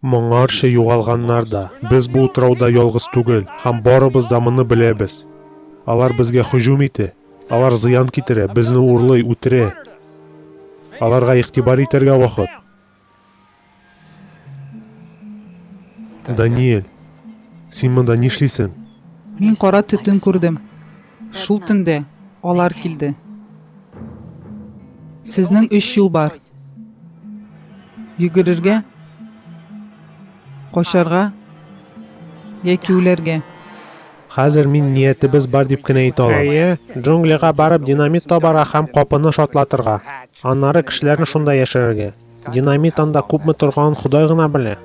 Моңарчы югалганнар да. Без бу утрауда ялгыз түгел, һәм барыбыз да моны беләбез. Алар безгә һөҗүм итә, алар зыян китерә, безне урлый, үтерә. Аларга игътибар итәргә вакыт. Даниэль, син монда нишлисең? Мин кара төтен күрдем. Шул төндә алар килде. Сезнең өч юл бар. Йөгерергә, качарга яки үләргә. Хәзер мин ниятебез бар дип кенә әйтә алам. Әйе, джунглига барып динамит табарга һәм капыны шартлатырга. Аннары кешеләрне шунда яшерергә. Динамит анда күпме торганын Ходай гына белә.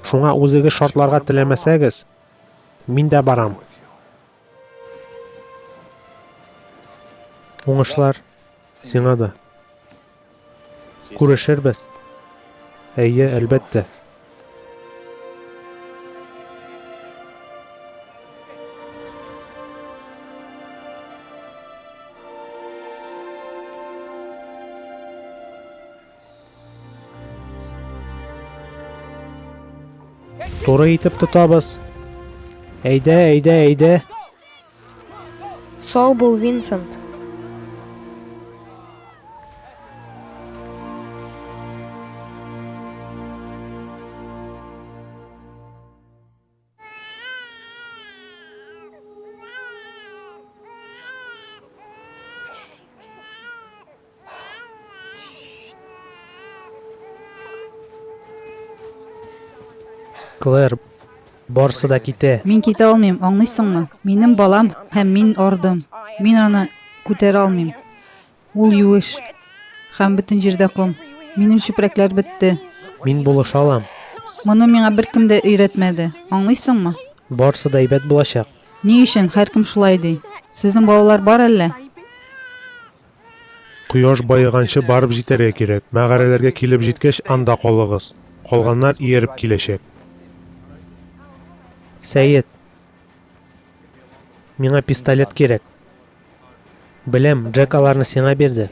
Шуңа үзегез шартларга теләмәсәгез, мин дә барам. Уңышлар сиңа да. Күрешербез. Әйе, әлбәттә. Туры итеп тотабыз. Әйдә, әйдә, әйдә. Сау бул, Винсент. Клэр, барсы да китә. Мин китә алмыйм, аңлыйсыңмы? Минем балам һәм мин ардым. Мин аны күтәрә алмыйм. Ул юеш. Һәм бөтен җирдә ком. Минем чүпрәкләр бетте. Мин булыша алам. Моны миңа беркем дә өйрәтмәде. Аңлыйсыңмы? Барсы да әйбәт булачак. Ни өчен һәркем шулай ди? Сезнең балалар бар әллә? Кояш баеганчы барып җитәргә кирәк. Мәгарәләргә килеп җиткәч, анда калыгыз. Калганнар ияреп киләчәк. Сәет. Миңа пистолет кирәк. Беләм, Джек аларны сиңа бирде.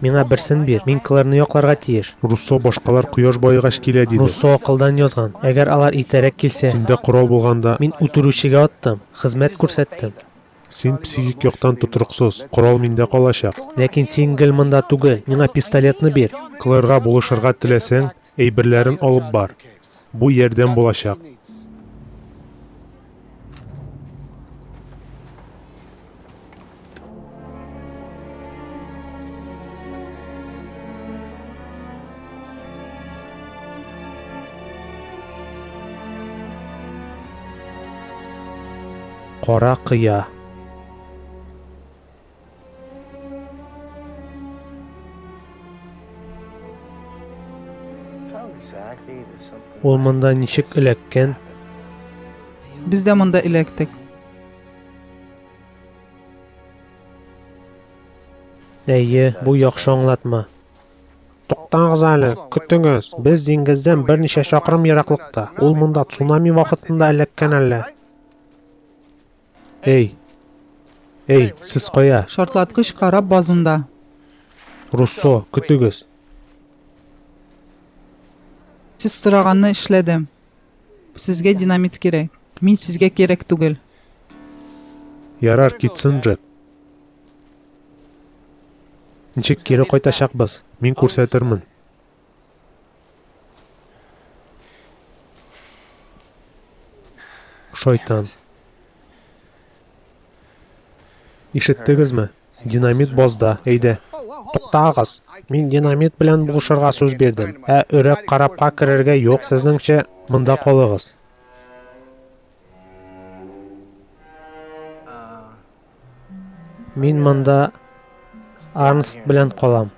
Миңа берсен бир, мин Клэрны якларга тиеш. Руссо башкалар кояш баегач килә диде. Руссо акылдан язган. Әгәр алар иртәрәк килсә. Синдә корал булганда. Мин үтерүчегә аттым, хезмәт күрсәттем. Син психик яктан тотрыксыз, корал миндә калачак. Ләкин син гел монда түгел, миңа пистолетны бир. Клэрга булышырга теләсәң, әйберләрен алып бар. Бу ярдәм булачак. Кара кыя. Ул монда ничек эләккән? Без дә монда эләктек. Әйе, бу яхшы аңлатма. Туктагыз әле, көтегез. Без диңгездән берничә чакрым ераклыкта. Ул монда цунами вакытында эләккән әллә? Эй! Эй, сез кая? Шартлаткыч кораб базында. Руссо, көтегез. Сез сораганны эшләдем. Сезгә динамит кирәк. Мин сезгә кирәк түгел. Ярар, китсен Джек. Ничек кире кайтачакбыз? Мин күрсәтермен. Шайтан. Ишеттегезме? Динамит базда, әйдә. Туктагыз. Мин динамит белән булышырга сүз бирдем. Ә өрәк корабка керергә юк. Сезнеңчә, монда калыгыз. Мин монда Арнст белән калам.